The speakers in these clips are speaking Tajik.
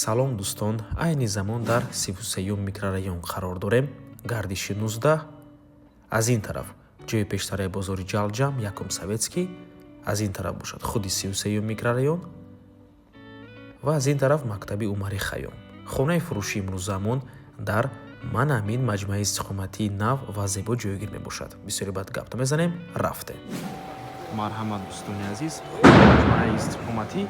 Салом, дӯстон! Айни замон дар 33-юм микрорайон қарор дорем, гардиши 19. Аз ин тараф ҷои пештараи бозори Ҷалҷам, якум Советский, аз ин тараф бошад худи 33-юм микрорайон ва аз ин тараф мактаби Умари Хайём. Хонаи фурӯши имрӯзамон дар ман ҳамин маҷмӯаи истиқоматии нав ва зебо ҷойгир мебошад. Бисёре баъд гап мезанем, рафтем. Марҳамат, дӯстони азиз, маҷмӯаи истиқоматӣ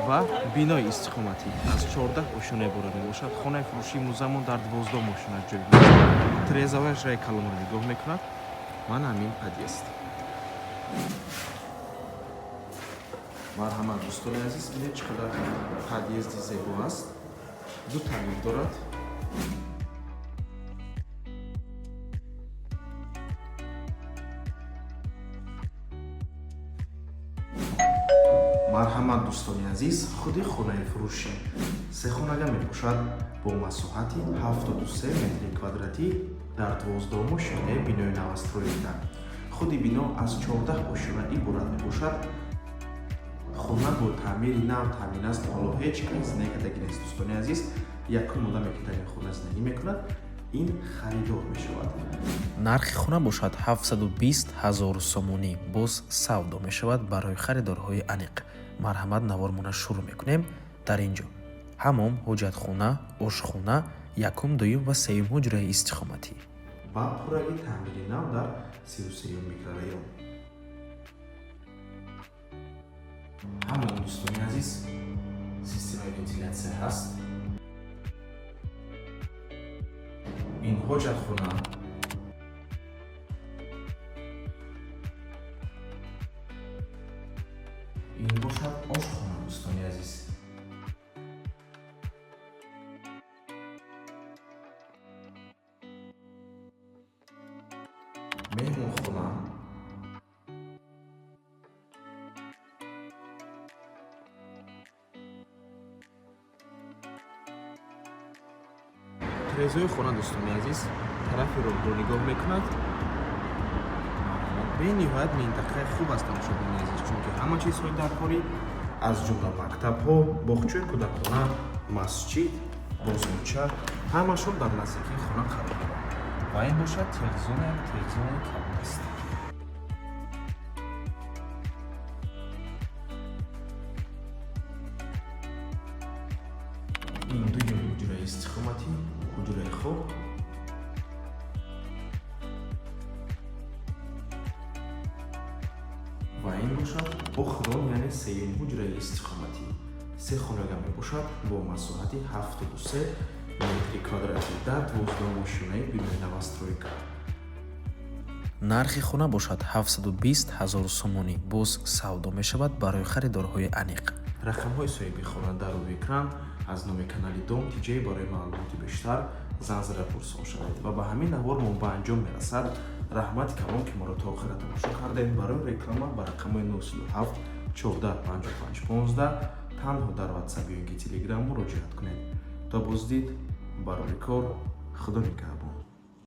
ва бинои истиқоматӣ аз 14 ошёна иборат мебошад. Хонаи фурӯшии имрӯзамон дар 12 ошёна ҷойгир аст. Тирезаҳояш раи калонро нигоҳ мекунад. Ман ҳамин подъезд. Марҳамат, дӯстони азиз, бинед, чӣ қадар подъезди зебо аст. Ду тамир дорад. Марҳамат, дӯстони азиз, худи хонаи фурӯшӣ сехонага мебошад бо масоҳати 73 метри квадратӣ дар 12-ум ошёнаи бинои новостройка. Худи бино аз 14 ошёна иборат мебошад. Хона бо таъмири нав таъмин аст, ҳоло ҳеҷ кас зиндагӣ нест. Дӯстони азиз, якум одаме, ки дар ин хона зиндагӣ мекунад, ин харидор мешавад. Нархи хона бошад 720 ҳазор сомонӣ, боз савдо мешавад барои харидорҳои аниқ. Марҳамат, навормона шурӯъ мекунем. Дар ин ҷо ҳамом, ҳоҷатхона, ошхона, якум, дуюм ва сеюм ҳуҷраи истиқоматӣ. Ба пурраги таъмири нав дар 33-юм микрорайон. Ҳамом, дӯстони азиз, системаи вентилятсия ҳаст. Ин ҳоҷатхона, ин бошад ошхона, дӯстони азиз. Меҳмонхона, тирезаҳои хона, дӯстони азиз, тарафи роҳро нигоҳ мекунад. Бениҳоят минтақаи хуб аст, тамошобинони азиз, чунки ҳама чизҳои даркорӣ, аз ҷумла мактабҳо, боғчаи кӯдакона, масҷид, бозорча, ҳамашон дар наздикии хона қарор доранд. Ва ин бошад техзона, як техзонаи калон аст. Ин дуюм ҳуҷраи истиқоматӣ, ҳуҷраи хоб. Ва ин бошад охирон, яъне сеюм ҳуҷраи истиқоматӣ. Се хонага мебошад бо масоҳати 73 метри квадратӣ дар 12-ум ошёнаи бинои новостройка. Нархи хона бошад 720 ҳазор сомонӣ, боз савдо мешавад барои харидорҳои аниқ. Рақамҳои соҳиби хона дар рӯи экран. Аз номи канали Дом Тиҷей барои маълумоти бештар занг зада пурсон шавед. Ва ба ҳамин навор мо ба анҷом мерасад. Раҳмати калон, ки моро то охира тамошо кардед. Барои реклама ба рақамҳои 907 14 55 15 танҳо дар Ватсап ё ин ки Телеграм муроҷиат кунед. То боздид, барори кор, Худо нигаҳбон.